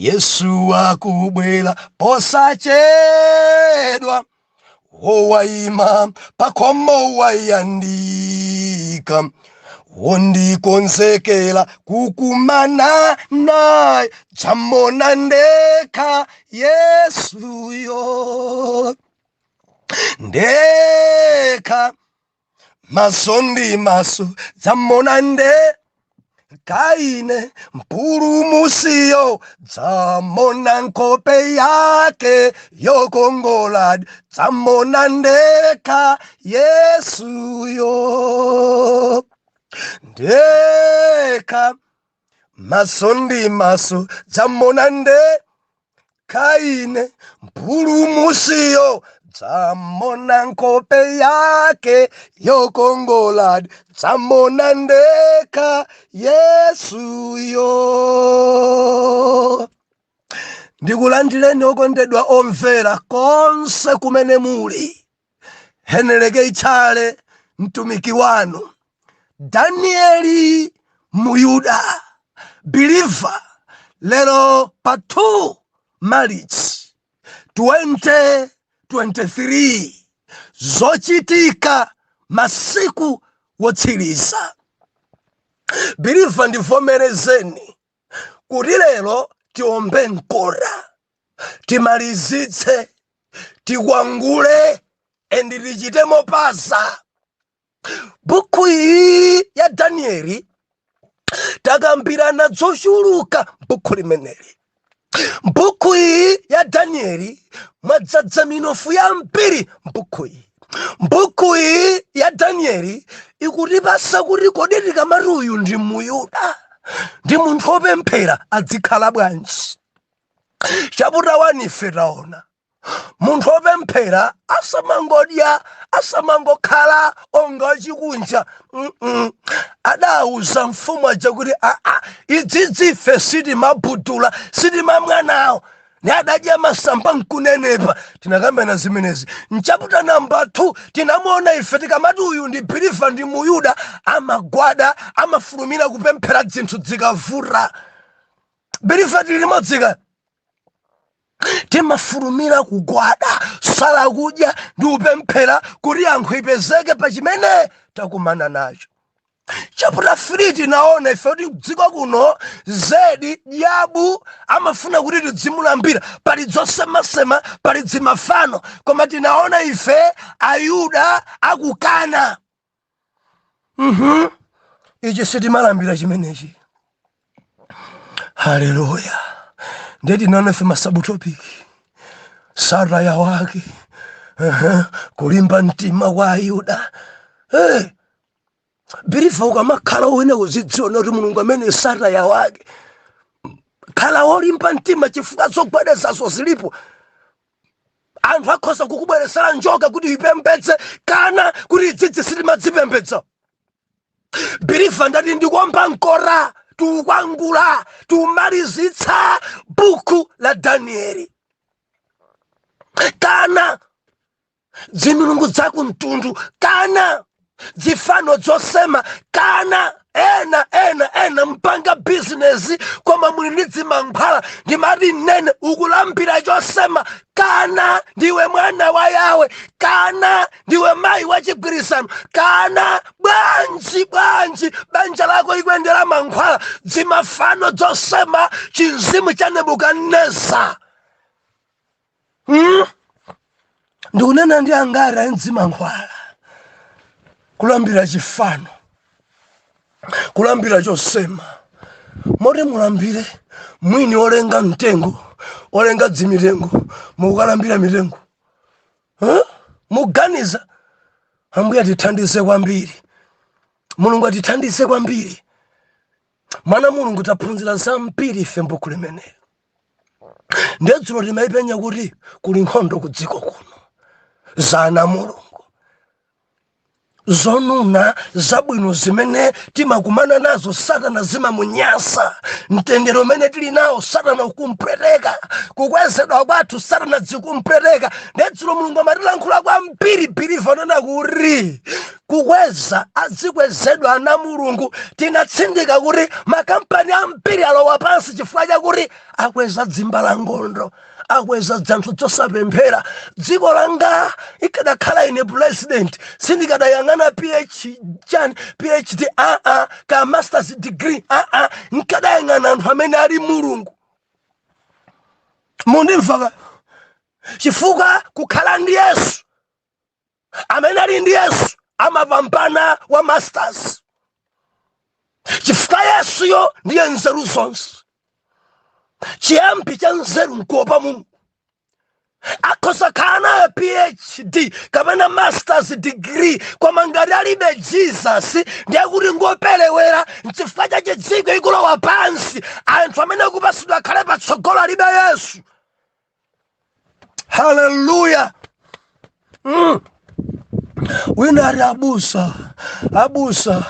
Yesu akubwera posachedwa, wowayima pakhomo wayandika, wondikonzekera kukumana naye, dzamona ndekha Yesuyo, ndekha maso ndi maso, dzamona ndekha ine Mpulumusiyo, dzamona nkhope yake yokongola, dzamona ndekha Yesuyo, ndekha maso ndi maso, dzamona ndekha ine Mpulumusiyo, dzamona nkhope yake yokongola, dzamona ndekha Yesuyo. Ndikulandireni okondedwa omvera konse kumene muli. Heneleke Itchale mtumiki wanu, Danieli Muyuda believer, lero pa 2 March 2023, zochitika masiku wotsiriza. Believer, ndivomerezeni kuti lero tiombe mkora, timalizitse, tikwangule and tichite mopasa. Buku iyi ya Danieli takambirana zochuluka m'buku limeneli. M'buku iyi ya Danieli mwadzadza minofu yambiri. M'buku iyi, m'buku iyi ya Danieli ikutipasa kuti kodi tikamati uyu ndi Muyuda, ndi munthu wopemphera, adzikhala bwanji? Chapter 1 ife taona munthu wopemphera asamangodya, asamangokhala onga chikunja. Adauza mfumu aja kuti aa, idzidzi ife sitimabudula, sitimamwa nawo, ni adadya masamba nkunenepa. Tinakambana zimenezi m'chapter number 2. Tinamuona ife tikamati uyu ndi believer, ndi Muyuda, amagwada, amafulumira kupemphera zinthu zikavuta. Believer, tili limodzika, timafulumira kugwada, sala kudya ndi kupemphera kuti yankho ipezeke pa chimene takumana nacho. Chapter 3 tinaona ife kuti dziko kuno zedi dyabu amafuna kuti tidzimulambira, pali zosemasema, pali dzimafano, koma tinaona ife Ayuda akukana. Ichi sitimalambira chimenechi. Haleluya! Ndiye tinaona ife masubtopic, sataya wake, kulimba mtima kwa Ayuda. Hey, believer, ukamakhala wene uzidziona kuti Mulungu amene sataya wake, khala wolimba mtima chifukwa zogwedezazo zilipo. Anthu akhoza kukubweresera njoka kuti ipembedze kana kuti idzidzi sitimadzipembedza. Believer, ndati ndikuomba mkora, tiukwangula, tiumalizitsa buku la Danieli. Kana dzimilungu dzakumtundu, kana dzifano dzosema, kana ena ena ena mpanga bizinesi koma muli ndi dzimankhwala, ndimati nene ukulambira chosema. Kana ndiwe mwana wa Yawe, kana ndiwe mayi wa chigwirizano, kana bwanji bwanji banja lako ikuyendera mankhwala, dzimafano dzosema, chinzimu cha Nebukadneza, Ndikunena ndi angati adzimankhwala, kulambira chifano, kulambira chosema, moti mulambire mwini olenga mtengo, olenga dzimitengo, mukukalambira mitengo, huh? Muganiza Ambuye atithandize kwambiri, Mulungu atithandize kwambiri. Mwana Mulungu, taphunzira zambiri ife mbuku limeneli. Ndiye dzulo timayipenya kuti kuli nkhondo ku dziko kuno zana Mulungu. Zonuna zabwino zimene timakumana nazo, Satana zimamunyasa. Mtendere umene tili nawo, Satana ukumpweteka. Kukwezedwa kwathu, Satana zikumpweteka. Ndedzulo Mulungu amatilankhula kwambiri, believer, nena kuti kukweza azikwezedwa ana Mulungu. Tinatsindika kuti makampani ambiri alowa pansi chifukwa chakuti akweza dzimbalangondo, akweza dzanthu dzosapemphera. Dziko langa, ikadakhala ine president, sindikadayang'ana ph chani, PhD, aa, ka masters degree, aa, nkadayang'ana anthu amene ali Mulungu. Mundimva? Chifukwa kukhala ndi Yesu, amene ali ndi Yesu amapambana wa masters, chifukwa Yesuyo ndiye nzeru zonse. Chiyambi cha nzeru nkuopa Mulungu. Akhoza khala nayo PhD kapena masters degree, koma ngati alibe Jesus, ndiye kuti ngoperewera. Nchifukwa chache dziko ikulowa pansi. Anthu amene akupasidwa akhale patsogolo alibe Yesu. Haleluya! Wina ali, "Abusa, abusa,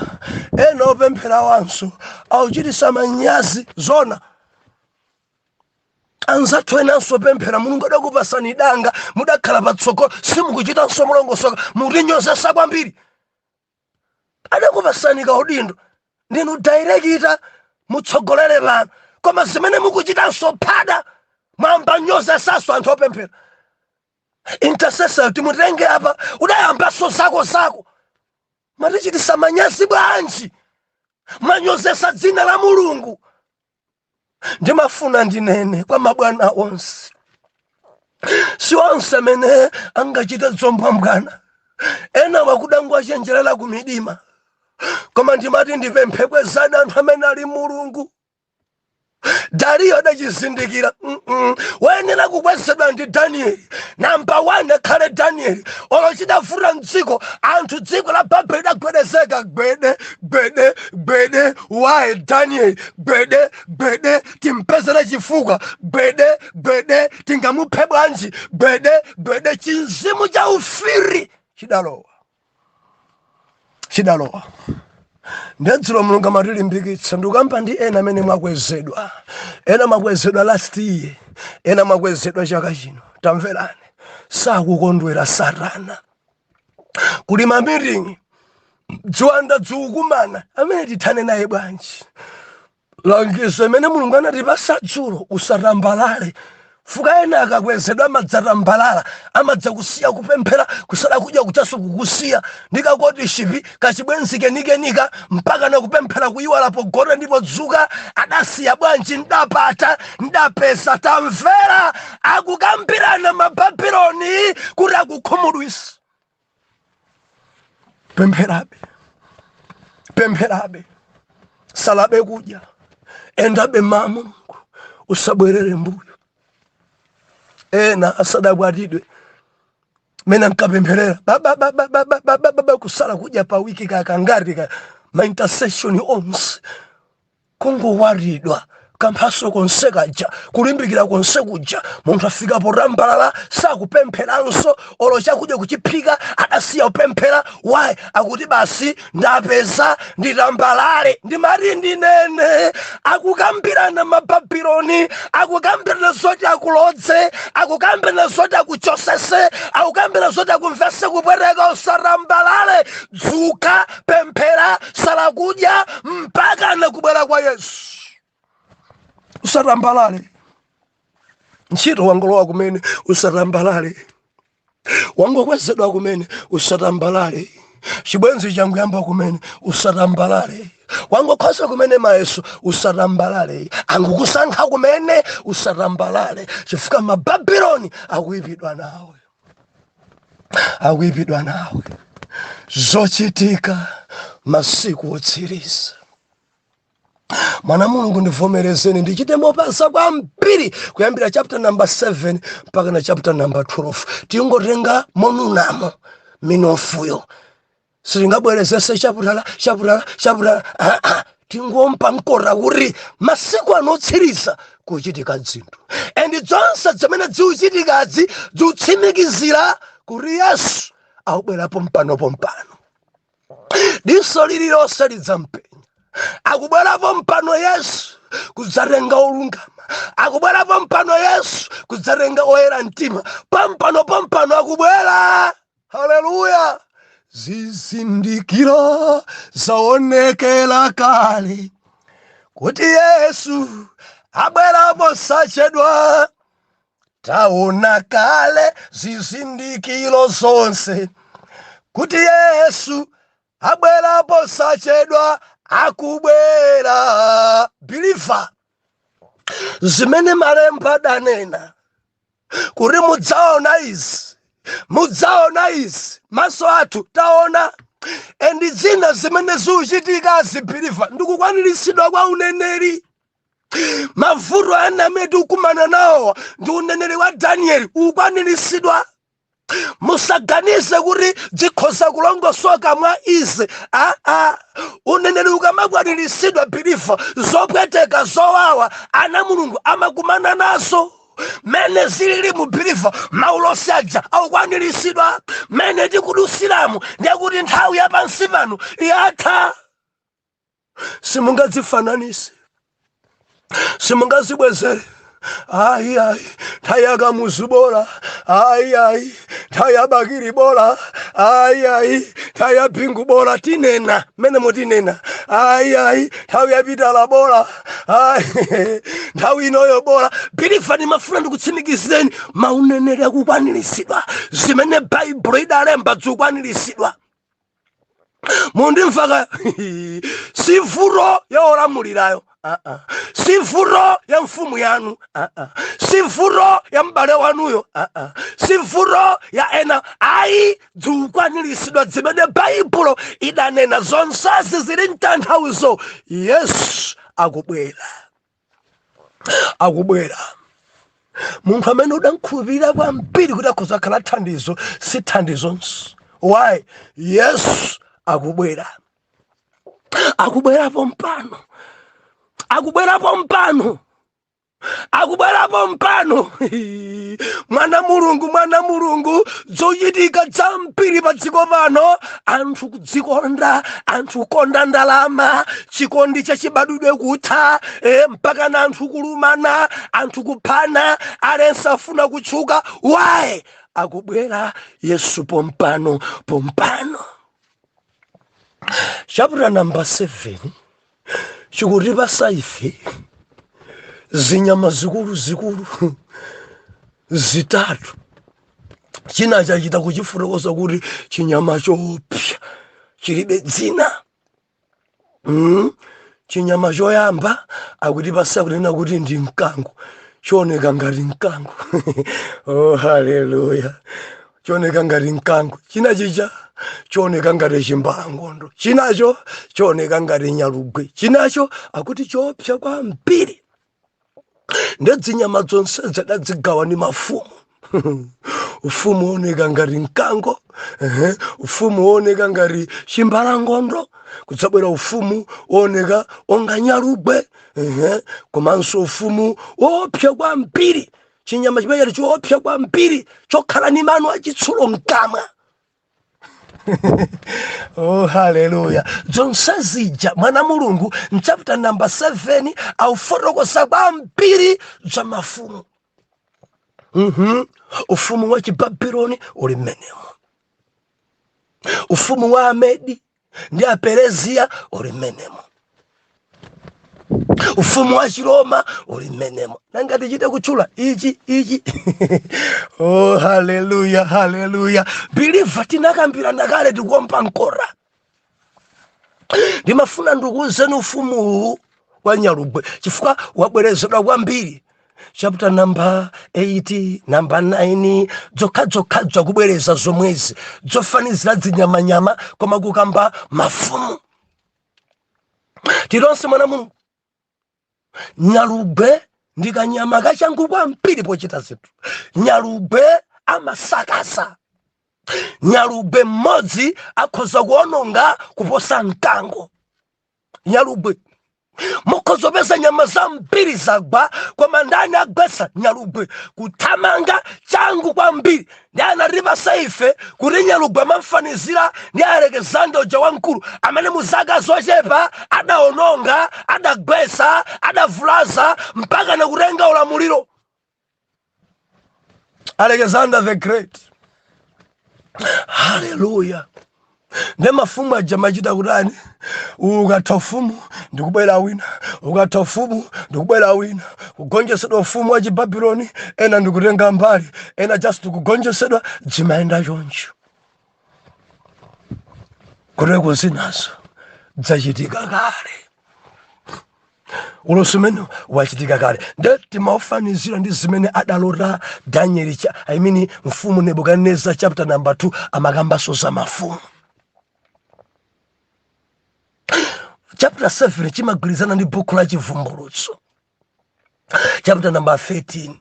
ena opemphera wanso auchitisa manyazi." Zona, anzathu enanso opemphera, Mulungu adakupasani danga, mudakhala patsogolo, simukuchitanso mulongosoka, mutinyozesa kwambiri. Adakupasani kaudindo, ndinu director, mutsogolere pano, koma zimene mukuchitanso phada, mwamba nyozesaso anthu opemphera. Intercessor timutenge apa, udayambaso zako zako, matichitisa manyazi bwanji? Mwanyozesa dzina la Mulungu. Ndimafuna ndinene kwa mabwana onse, si onse amene angachite dzombwambwana, ena wakudangwachenjerera ku midima. Koma ndimati ndipemphe, kwezani anthu amene ali Mulungu. Dariyo adachizindikira, Woyenera kukwezedwa ndi Danieli. Number 1 akhale Danieli. Olo chidavuta mdziko anthu, dziko la Babeli lidagwedezeka, gwede gwede gwede. Waye Danieli? Gwede gwede, timpezere chifukwa. Gwede gwede, tingamuphe bwanji? Gwede gwede. Chinzimu cha ufiri chidalowa, chidalowa. Ndedzulo Mulungu amatilimbikitsa. Ndikukamba ndi ena amene mwakwezedwa. Ena mwakwezedwa last year, ena mwakwezedwa chaka chino. Tamverani, sakukondwera Satana. Kuli ma meeting, dziwanda dziukumana, amene tithane naye bwanji? Langizo imene Mulungu anatipasa dzulo, usatambalale. Fuka ena akakwezedwa amadzatambalala, amadzakusiya kupemphera, kusala kudya kuchaso kukusiya, ndikakoti shipi kachibwenzi kenikenika, mpaka nakupemphera kuyiwala, pogona ndipo dzuka. Adasiya bwanji? Ndapata, ndapeza. Tamvera, akukambirana Mababuloni kuti akukhumudwisa. Pempherabe, pempherabe, salabe kudya, endabe ma Mulungu, usabwerere mbuyo. Ena asadakwatidwe, mene ankapempherera bababababababa, kusala kudya pa wiki kakangati ka ma intercession onse, kungowaridwa kamphaso konse kaja, kulimbikira konse kuja, munthu afika potambalala, sakupempheranso, olo chakudya kuchiphika adasiya kupemphera. Why? Akuti basi, ndapeza, nditambalale. Ndimati ndinene, akukambirana Mababuloni, akukambirana zoti akulodze, akukambirana zoti akuchosese, akukambirana zoti akumvese kupweteka. Usatambalale, dzuka, pemphera, sala kudya mpaka nakubwera kwa Yesu. Usatambalale. Ntchito wangolowa kumene, usatambalale. Wangokwezedwa kumene, usatambalale. Chibwenzi changuyamba kumene, usatambalale. Wangokhoza kumene mayeso, usatambalale. Angukusankha kumene, usatambalale, chifukwa Mababuloni akuyipidwa nawe, akuyipidwa nawe. Zochitika masiku otsiriza. Mwana Mulungu, ndivomerezeni ndichite mopasa kwambiri, kuyambira chapter number 7 mpaka na chapter number 12. Tingotenga monunamo minofuyo, sitingabwerezese chaputala, chaputala, chaputala, ah, ah. Tingompa mkora kuti masiku anotsiriza kuchitika zinthu, and zonse zimene zikuchitikazi zikutsimikizira kuti Yesu akubwerapo mpano pompano. Diso lililonse lidzampenya. Akubwerapo mpano Yesu kudzatenga olungama. Akubwerapo mpano Yesu kudzatenga oyera mtima. Pompano, pompano akubwera. Haleluya! Zizindikiro zaonekera kale kuti Yesu abwera posachedwa. Taona kale zizindikiro zonse kuti Yesu abwera posachedwa. Akubwera, believer. Zimene malemba adanena kuti mudzaona izi, mudzaona izi, maso athu taona. And zina zimene zikuchitika, believer, ndikukwaniritsidwa kwa uneneri. Mavuto ena amene tikukumana nawo ndi uneneri wa Danieli ukukwaniritsidwa. Musaganize kuti zikhoza kulongosoka mwa izi. Aa, uneneri ukamakwaniritsidwa, believer, zopweteka, zowawa ana Mulungu amakumana nazo. Mene zilili mu, believer, maulosi aja akukwaniritsidwa. Mene tikudusiramu, ndiye kuti nthawi ya pansi pano yatha. Simungadzifananise, simungazibwezere. Ayi, ayi, nthawi yaKamuzu bola. Ayi, ayi, nthawi yaBakili bola. Ayi, ayi, nthawi ya Bingu bola. Tinena mmene mutinena. Ayi, ayi, nthawi yaPitala bola. Ayi, nthawi inoyo bola. Believer, ndimafuna ndikutsimikizireni, mauneneri akukwaniritsidwa. Zimene Baibulo idalemba zikukwaniritsidwa. Mundimvaka? Si vuto ya olamulirayo. Ah, ah. Si vuto ya mfumu yanu. Ah, ah. Si vuto ya m'bale wanuyo. Ah, ah. Si vuto ya ena, ayi. Zikukwaniritsidwa zimene Baibulo idanena. Zonsezi zili mtanthauzo. Yesu akubwera, akubwera. Munthu amene udankhulupirira kwambiri kuti akhoza kukhala thandizo, si thandizonso. Why? Yesu akubwera, akubwerapo mpano, akubwerapo mpano, akubwerapo mpano. Mwana Mulungu, mwana Mulungu, zochitika zambiri pa dziko pano, anthu kudzikonda, anthu kukonda ndalama, chikondi chachibadwidwe kutha, mpaka na anthu kulumana, anthu kuphana, aliyense afuna kutchuka. Why? Akubwera Yesu pompano, pompano. Chapter number 7 chikutipasa ife zinyama zikulu zikulu zitatu. China chachita kuchifotokoza kuti chinyama chopsa chilibe dzina. Chinyama choyamba akutipasa kunena kuti ndi mkango, chioneka ngati mkango. Oh, haleluya! Chioneka ngati mkango. China chicha chioneka ngati chimbalangondo. Chinacho chioneka ngati nyalugwe. Chinacho akuti chopsa kwambiri. Ndedzinyama zonse zadadzigawa ndi mafumu. Ufumu wooneka ngati mkango, ufumu wooneka ngati chimbalangondo, kudzabwera ufumu wooneka onga nyalugwe, komanso ufumu woopsa kwambiri, chinyama chimene choopsa kwambiri chokhala ni mano achitsulo mkamwa. Oh, haleluya! Zonse zija, mwana Mulungu, mchapter number 7 aufotokoza kwambiri za mafumu. Ufumu wa Chibabuloni uli mmenemo, ufumu wa Amedi ndi Apereziya uli mmenemo, ufumu wa Chiroma uli mmenemo. Nanga tichite kutchula ichi ichi? Oh, haleluya, haleluya! Believer, tinakambirana kale, tikuomba mkora. Ndimafuna ndikuwuzeni ufumuwu wa nyalugwe chifukwa wabwerezedwa kwambiri. Chapter number 8, number 9, dzokhadzokhadzo kubwereza zomwezi zofanizira dzinyamanyama, koma kukamba mafumu tilonse. Mwana Mulungu, nyalugwe ndi kanyama kachangu kwambiri pochita zinthu. Nyalugwe amasakasa. Nyalugwe mmodzi akhoza kuononga kuposa mkango. Nyalugwe. Mukhoza kupeza nyama zambiri zagwa, koma ndani agwetsa? Nyalugwe. Kuthamanga changu kwambiri. Ndi anatipasa ife kuti nyalugwe amamfanizira ndi Alexander uja wamkulu, amene mu zaka zochepa adaononga, adagwetsa, adavulaza mpaka nakutenga ulamuliro. Alexander the Great. Haleluya! Nde mafumu aja machita kutani? Ukatha ufumu ndikubwera wina, ukatha ufumu ndikubwera wina, kugonjetsedwa ufumu wa Chibabuloni, ena ndikutenga mbali, ena just kugonjetsedwa, zimayenda choncho. Kuteko zinazo zachitika kale, ulosi umene wachitika kale, nde timaufanizira ndi zimene adalota Daniel cha, I mean, mfumu Nebukadineza, chapter number 2, amakambaso za mafumu. Chapter 7 chimagwirizana ndi buku la Chivumbulutso chapter number 13.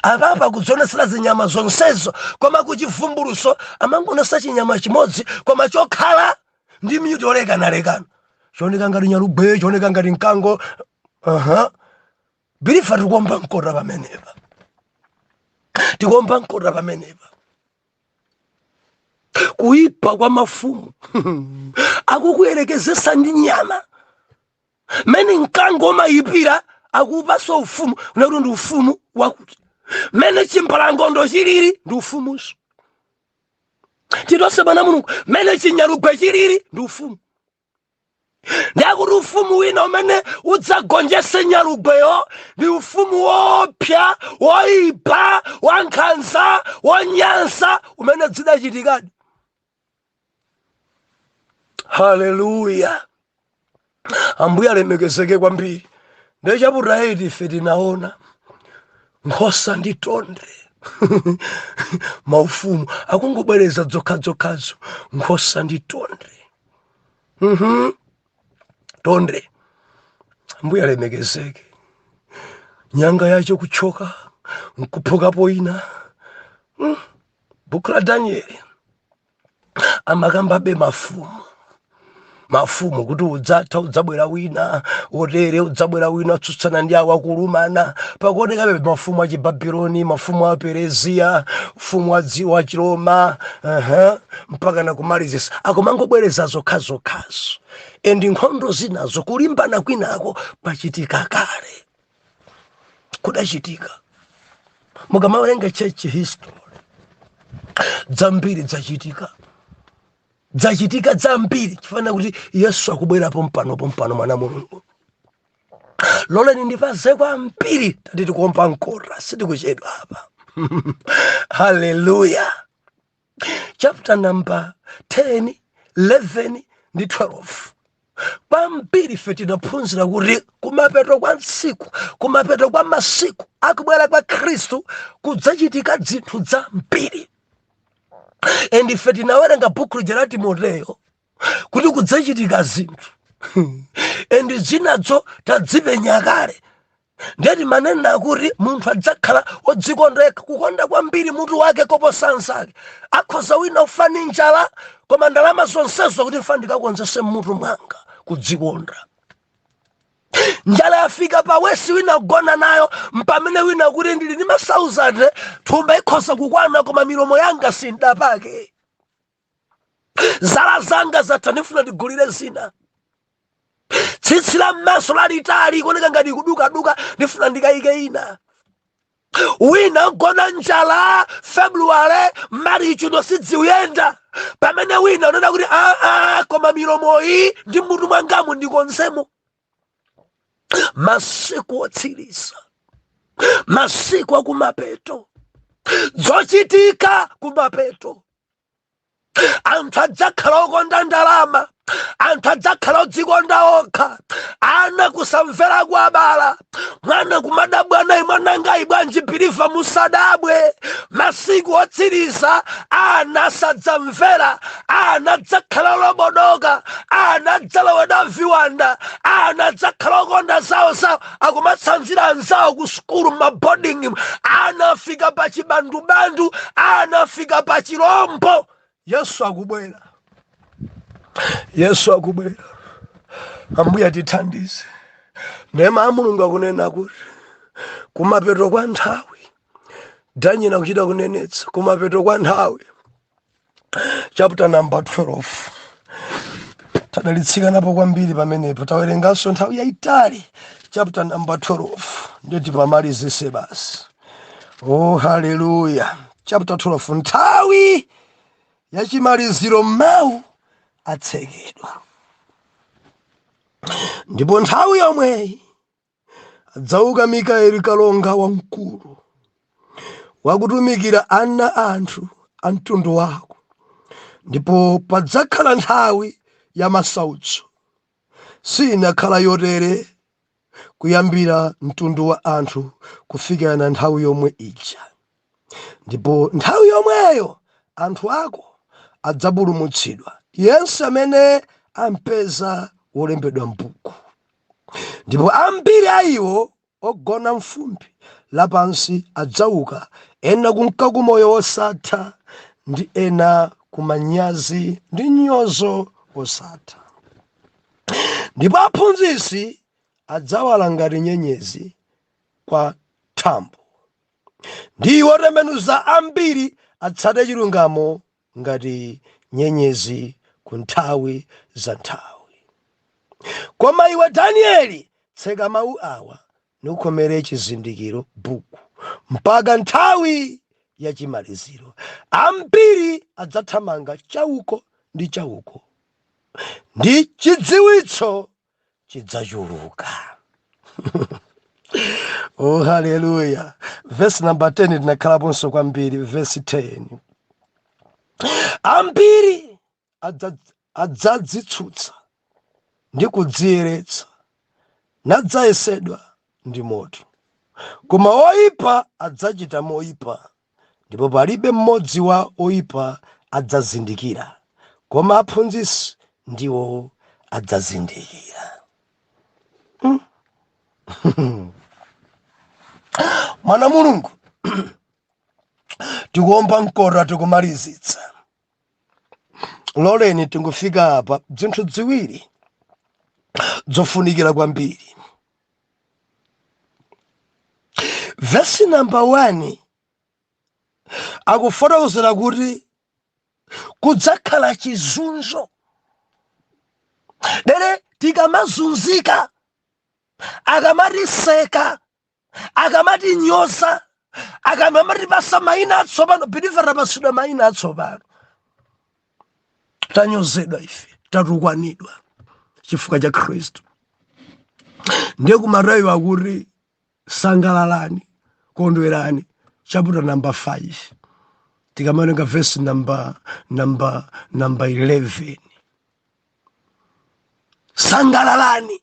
Apapa kudzionesera zinyama zonsezo, koma kuchivumbulutso amangonesa chinyama chimodzi, koma chokhala ndi mitu yolekanalekana, chooneka ngati nyalugwe, chooneka ngati mkango. Aha, believer, tikuomba mkota pamenepa, tikuomba mkota pamenepa. Kuipa kwa mafumu akukuyerekezesa ndi nyama. Mmene mkango umayipira, akupasa ufumu unakuti ndi ufumu wakuti, mmene chimbalangondo chilili ndi ufumunso titonse bwana Mulungu, mmene chinyalugwe chilili ndi ufumu. Ndiyakuti ufumu wina umene udzagonjese nyalugweyo ndi ufumu wopsa, woipa, wankhanza, wonyansa, umene zidachitikadi. Haleluya, Ambuye alemekezeke kwambiri. Ndi chapter 8 ife tinaona nkhosa ndi tonde, maufumu akungobwereza dzokhadzokhazo, nkhosa ndi tonde. Tonde, Ambuye alemekezeke, nyanga yacho kuchoka nkuphukapo ina. Buku la Danieli amakambabe mafumu, mafumu kuti udzatha, udzabwera wina wotere, udzabwera wina otsutsana ndi awo, akulumana. Pakuonekabe mafumu a Chibabuloni, mafumu a Pereziya, ufumu wa dziko wa Chiroma, mpaka nakumalizisa akumangobwereza zokhazokhazo. And nkhondo zinazo, kulimbana kwinako pachitika kale, kudachitika. Mukamawerenga church history, dzambiri dzachitika, dzachitika dzambiri. Chifana kuti Yesu akubwera pompano pompano. Mwana Mulungu, loleni ndipaze kwambiri, tati tikuomba mkota, sitikuchedwa apa. Haleluya! Chapter number 10, 11 ndi 12, kwambiri ife tinaphunzira kuti kumapeto kwa tsiku, kumapeto kwa masiku akubwera kwa Khristu, kudzachitika zinthu zambiri. And ife tinawerenga buku lija la Timoteyo kuti kudzachitika zinthu, and zinazo tadzipenya kale. Ndeti manena kuti munthu adzakhala wodzikonda yekha, kukonda kwambiri mutu wake koposa anzake. Akhoza wina ufa ndi njala, koma ndalama zonsezo kuti mfa ndikakonzese mmutu mwanga, kudzikonda. Njala yafika pa worst, wina kugona nayo, mpamene wina kuti ndili ndi masauzande, thumba ikhoza kukwana, koma milomo yanga sindapake, zala zanga zatha, ndifuna ndigulire zina. Tsitsi la m'maso lalitali, kuoneka ngati kudukaduka, ndifuna ndikayike ina. Wina gona njala February, March uno sidziuyenda, pamene wina unena kuti aa, koma milomoyi ndi mutu mwangamu ndikonzemo. Masiku otsiriza, masiku akumapeto, zochitika kumapeto, anthu adzakhala okonda ndalama, anthu adzakhala odzikonda okha, ana kusamvera kwa abala, mwana kumadabwa nayi, mwanangayi bwanji? Believer, musadabwe. Masiku otsiriza ana sadzamvera, ana adzakhala lobodoka, ana adzalowedwa viwanda, ana adzakhala okonda zawo zawo, akumatsanzira anzawo ku sukulu, m'maboarding. Ana afika pa chibandubandu, ana afika pa chilombo. Yesu akubwera, Yesu akubwera. Ambuye atithandize. Ndiye mawu a Mulungu akunena kuti kumapeto kwa nthawi, Daniel akuchita kunenetsa kumapeto kwa nthawi, chapter number 12. Tadalitsika napo kwambiri pamenepo, tawerenganso nthawi yayitali. Chapter number 12, ndiye tipamalizise basi. Oh, haleluya! Chapter 12, nthawi yachimaliziro mawu atsekedwa, ndipo nthawi yomweyi adzauka Mikaeli kalonga wamkulu wakutumikira ana anthu a mtundu wako, ndipo padzakhala nthawi ya masautso, sinakhala yotere kuyambira mtundu wa anthu kufikira na nthawi yomwe ija. Ndipo nthawi yomweyo anthu ako adzapulumutsidwa, yense amene ampeza wolembedwa m'buku. Ndipo ambiri a iwo ogona m'fumbi lapansi adzauka, ena kunka ku moyo wosatha, ndi ena ku manyazi ndi mnyozo wosatha. Ndipo aphunzitsi adzawala ngati nyenyezi kwa thambo, ndi iwo otembenuza ambiri atsate chilungamo ngati nyenyezi ku nthawi za nthawi. Koma iwe Danieli, tseka mawu awa, nukhomere chizindikiro buku, mpaka nthawi yachimaliziro. Ambiri adzathamanga chauko ndi chauko, ndi chidziwitso chidzachuluka. Oh, haleluya! Verse number 10, tinakhalaponso kwambiri. Verse 10, ambiri adzadzitsutsa ndi kudziyeretsa, nadzayesedwa ndi moto. Koma oyipa adzachita moyipa, ndipo palibe mmodzi wa oyipa adzazindikira, koma aphunzitsi ndiwo adzazindikira. Mwana Mulungu, tikuomba mkota, tikumalizitsa. Loleni tingofika apa, zinthu ziwiri zofunikira kwambiri. Vesi namba 1 akufotokozera kuti kudzakhala chizunzo. Dere tikamazunzika, akamatiseka, akamatinyoza, akamatipasa mayina atsopano, believer tapasidwa mayina atsopano, tanyozedwa ife, tatukwanidwa chifukwa cha Khristu. Ndiye ku Mateyu akuti sangalalani, kondwerani, chapter number 5, tikamawerenga verse number 11. Sangalalani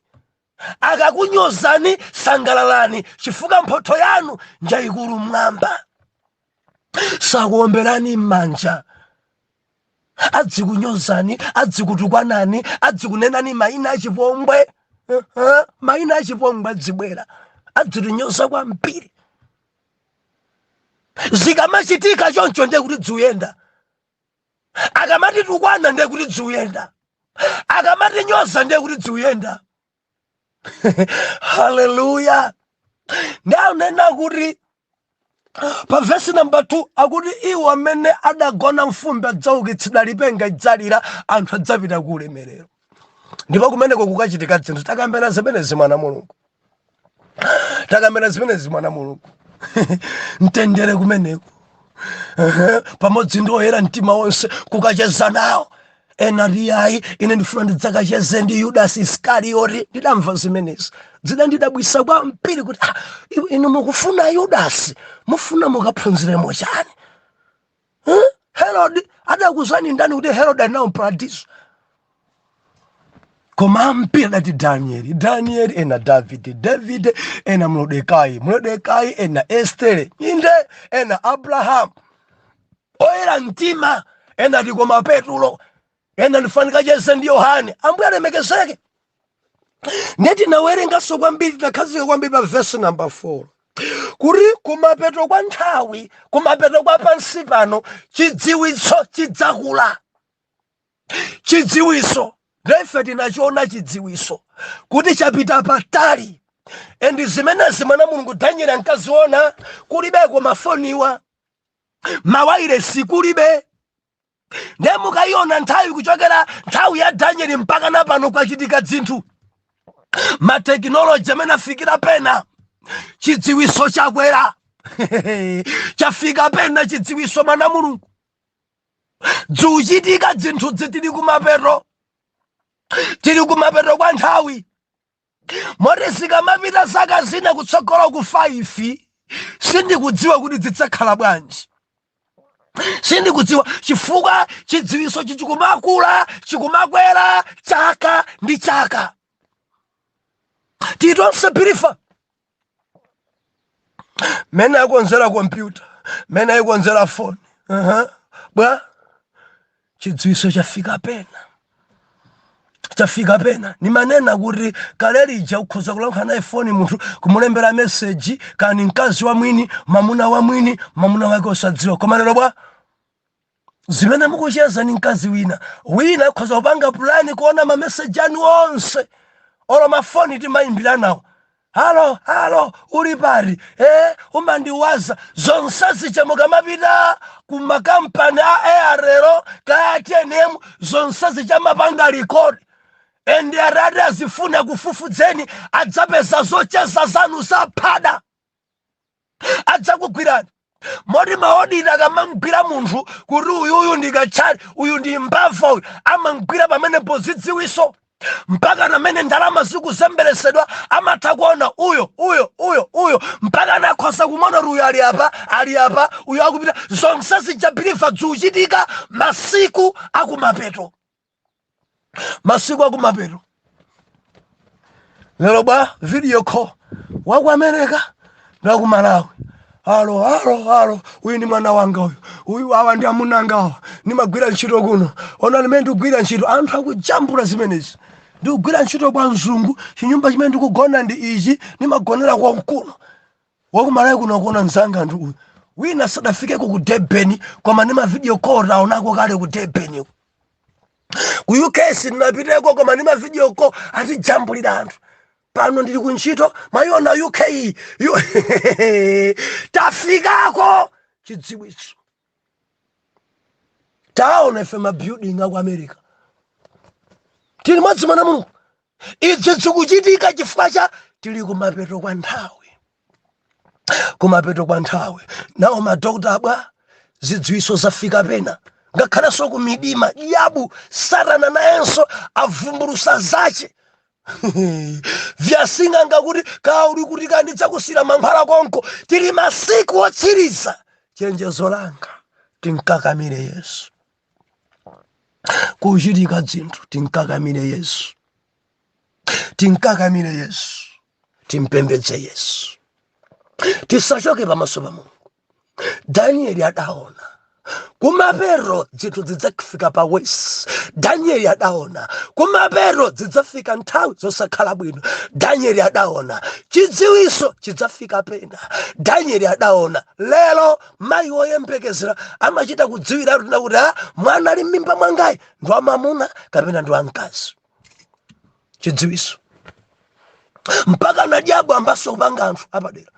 akakunyozani, sangalalani chifukwa mphotho yanu njayikulu mmwamba. Sakuomberani m'manja, adzikunyozani, adzikutukwanani, adzikunenani mayina achipongwe. Mayina achipongwe adzibwera, adzitinyoza kwambiri. Zikamachitika choncho, ndiye kuti dziuyenda. Akamatitukwana, ndiye kuti dziuyenda. Akamatinyoza, ndiye kuti dziuyenda. Haleluya! Ndianena kuti pa vesi namba 2 akuti iwo amene adagona mfumbi adzaukitsidwa, lipenga idzalira, anthu adzapita ku ulemerero, ndipo kumeneko kukachitika zinthu. Takambena zimenezi, mwana Mulungu, takambena zimenezi, mwana Mulungu. Mtendere kumeneko pamodzi ndi oyera mtima onse, kukacheza nawo. Ena riyayi, ine ndifuna ndidzakacheze ndi Yudasi Iskarioti. Ndidamva zimenezi, zidandidabwisa kwambiri kuti ah, inu mukufuna Yudasi, mufuna mukaphunziremo chani? Huh? Herod adakuzani ndani kuti Herod ali nawo mparadiso? Koma ambiri adati Danieli, Danieli, ena Davide, Davide, ena Mlodekai, Mlodekai, ena Estere, inde, ena Abrahamu, oyera mtima, ena ati koma Petulo, ena ndifanika cheze ndi Yohane. Ambuye alemekezeke. Ndiye tinawerenganso kwambiri, tinakhazika kwambiri pa vesi namba 4 kuti kumapeto kwa nthawi, kumapeto kwa pansi pano, chidziwitso chidzakula. Chidziwitso. Ndife tinachiona chidziwiso kuti chapita patali. And zimenezi, mwana Mulungu, Daniel ankaziona kulibeko mafoniwa, mawairesi kulibe. Ndiye mukayiona nthawi, kuchokera nthawi ya Daniel mpaka na pano, kwachitika zinthu, matekinoloji amene afikira pena, chidziwiso chakwera, chafika pena chidziwiso. Mwana Mulungu, zikuchitika zinthu, tili kumapeto, tili kumapeto kwa nthawi, moti zikamapita zaka zina kutsogolo ku 5, sindikudziwa kuti zidzakhala bwanji. Sindikudziwa chifukwa chidziwiso chikumakula, chikumakwera chaka ndi chaka. Titonse believer, mene akonzera kompyuta, mene ayikonzera foni, bwa chidziwiso chafika pena, chafika pena. Nimanena kuti kale lija ukhoza kulankhula naye foni munthu, kumulembera meseji, kani mkazi wa mwini, mamuna wa mwini, mamuna wake osadziwa. Koma lero bwa? Zimene mukucheza ni mkazi wina, wina akhoza kupanga pulani kuona mameseji anu onse. Olo mafoni timayimbira nawo, "Hello, hello, uli pari?" Umandiwaza zonse zija. Mukamapita ku makampani a Airtel ka TNM, zonse zija mapanga record, and arati azifuna kufufudzeni, adzapeza zocheza zanu zaphada, adzakugwirani. Moti ma auditor akamamgwira munthu kuti uyuyu ndikatchali, uyu ndi mbava, uyu amamgwira pamenepo. Zidziwiso, mpaka namene ndalama zikuzemberesedwa, amatha kuona uyo, uyo, uyo, uyo, mpaka nakhoza kumona kuti uyu ali apa, ali apa, uyu akupita. Zonse zija, believer, zikuchitika masiku akumapeto, masiku akumapeto. Lero bwa? Video call, waku America ndi waku Malawi, "Hello, hello, hello, uyu ndi mwana wanga uyu, uyu, awa ndi amuna anga awa, ndimagwira ntchito kuno, ona limene ndikugwira ntchito." Anthu akujambula zimenezi: "Ndikugwira ntchito kwa mzungu, chinyumba chimene ndikugona ndi ichi, ndimagonera konkuno." Wakumalawi kuno kuona mzanga anthu uyu, wina sadafikeko ku Durban, koma ndi ma video call taonako kale ku Durban. Ku UK sindinapiteko, koma ndi ma video call atijambulira anthu. "Pano ndili kuntchito, mwayiona UK." Tafikako chidziwitso. Taona ife ma building aku America tili modzi. Mwana Mulungu, idzi zikuchitika chifukwa cha tili kumapeto kwa nthawi, kumapeto kwa nthawi. Nawo madokta abwa, zidziwitso zafika pena, ngakhalenso ku midima. Diabu, Satana, nayenso avumbulusa zace vyasing'anga kuti kauli kuti kandidzakusira mankhwala konko. Tili masiku otsiriza. Chenjezo langa, tinkakamire Yesu. Kuchitika dzinthu, tinkakamire Yesu, tinkakamire Yesu, timpembedze Yesu, tisachoke pamaso pa Mulungu. Danieli adaona kumapeto zinthu zidzafika pa worse. Danieli adaona kumapeto zidzafika nthawi zosakhala bwino. Danieli adaona chidziwiso chidzafika pena. Danieli adaona. Lero mayi woyembekezera amachita kudziwiratu kuti a mwana ali m'mimba mwangayi ndi wamamuna kapena ndi wamkazi. Chidziwiso, mpaka nadyabu ambaso kupanga anthu apadera,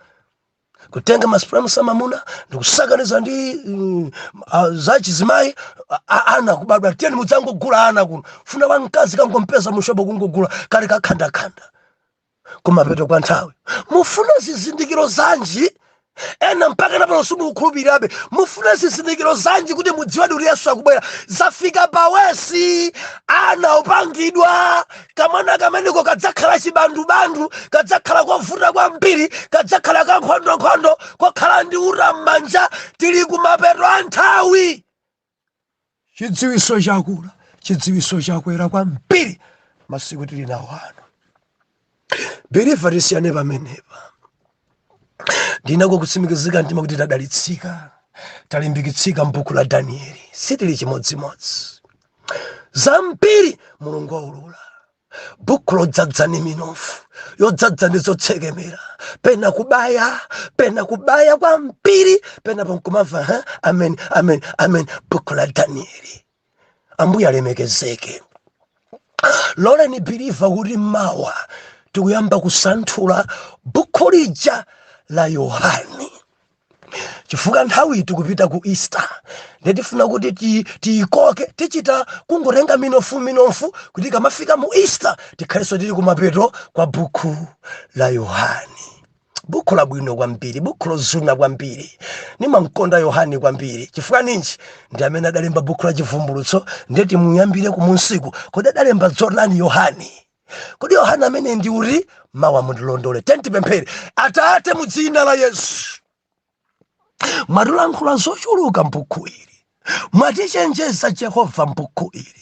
kutenga ma sperms amamuna ndikusakaniza ndi zachizimayi, ana kubadwa. "Tiyeni mudzangogula ana kuno." Funa wamkazi, kangompeza mushopo, kungogula kali kakhandakhanda. Kumapeto kwa nthawi, mufuna zizindikiro zanji? Ena mpaka napano simukukhulupirirabe. Mufuna zizindikiro zanji kuti mudziwadi kuti Yesu akubwera? Zafika pa worse, ana opangidwa. Kamwana kameneko kadzakhala chibandubandu, kadzakhala kovuta kwambiri, kadzakhala kankhondonkhondo, kokhala ndi uta m'manja. Tili kumapeto a nthawi. Chidziwiso chakula, chidziwiso chakwera kwambiri masiku tili nawo ano. Believer, tisiyane pamenepa. Ndinako kutsimikizika mtima kuti tadalitsika, talimbikitsika m'buku la Danieli. Sitili chimodzimodzi, zambiri Mulungu waulula. Buku lodzadza ni minofu, yodzadza ndi zotsekemera, pena kubaya, pena kubaya kwambiri, pena pankumamva, "Ha? Amen, amen, amen." Buku la Danieli, Ambuye alemekezeke. Loleni believer kuti mawa tikuyamba kusanthula bukhu lija la Yohani, chifukwa nthawi tikupita ku Easter, ndiye tifuna kuti tiyikoke, tichita kungotenga minofu minofu kuti kamafika mu Easter tikhalenso tili kumapeto kwa bukhu la Yohani. Bukhu labwino kwambiri, bukhu lozuna kwambiri. Nimamkonda Yohani kwambiri. Chifukwa ninji? Ndi amene adalemba bukhu la Chivumbulutso. Ndiye timuyambire kumunsiku. Kodi adalemba zotani Yohani? Kodi Yohana amene ndi uti? Mawa mundilondole. Tentipemphere. Atate, mu dzina la Yesu, mwatilankhula zochuluka m'bukhu ili, mwatichenjeza Jehova m'bukhu ili,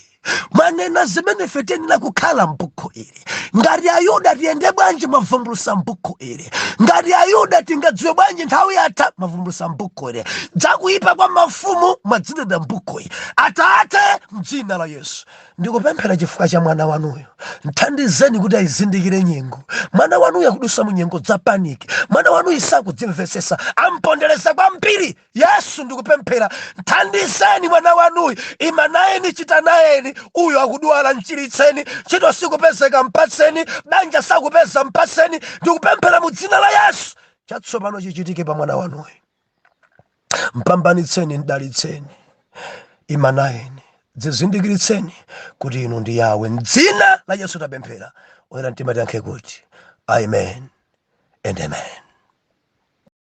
mwanena zimene ife tiyenera kukhala m'bukhu ili. Ngati Ayuda tiyende bwanji? Mwavumbulusa m'bukhu ili. Ngati Ayuda tingadziwe bwanji nthawi yatha? Mwavumbulusa m'bukhu ili. Dzakuyipa kwa mafumu mwadzinena m'bukhu ili. Atate, mdzina la Yesu, ndikupemphera chifukwa cha mwana wanuyo. Mthandizeni kuti ayizindikire nyengo. Mwana wanuyo akudusa mu nyengo za panic. Mwana wanuyo sakudzimvesesa, ampondereza kwambiri. Yesu, ndikupemphera, mthandizeni mwana wanuyu. Ima nayeni, chita nayeni. Uyo akudwala, mchiritseni. Ntchito sikupezeka, mpatseni. Banja sakupeza, mpatseni. Ndikupemphera mu dzina la Yesu, chatsopano chichitike pa mwana wanuyu. Mpambanitseni, mdalitseni, ima nayeni, dzizindikiritseni kuti inu ndi Yawe. Mdzina la Yesu tapemphera. Oyera mtima tiyankhe kuti amen and amen.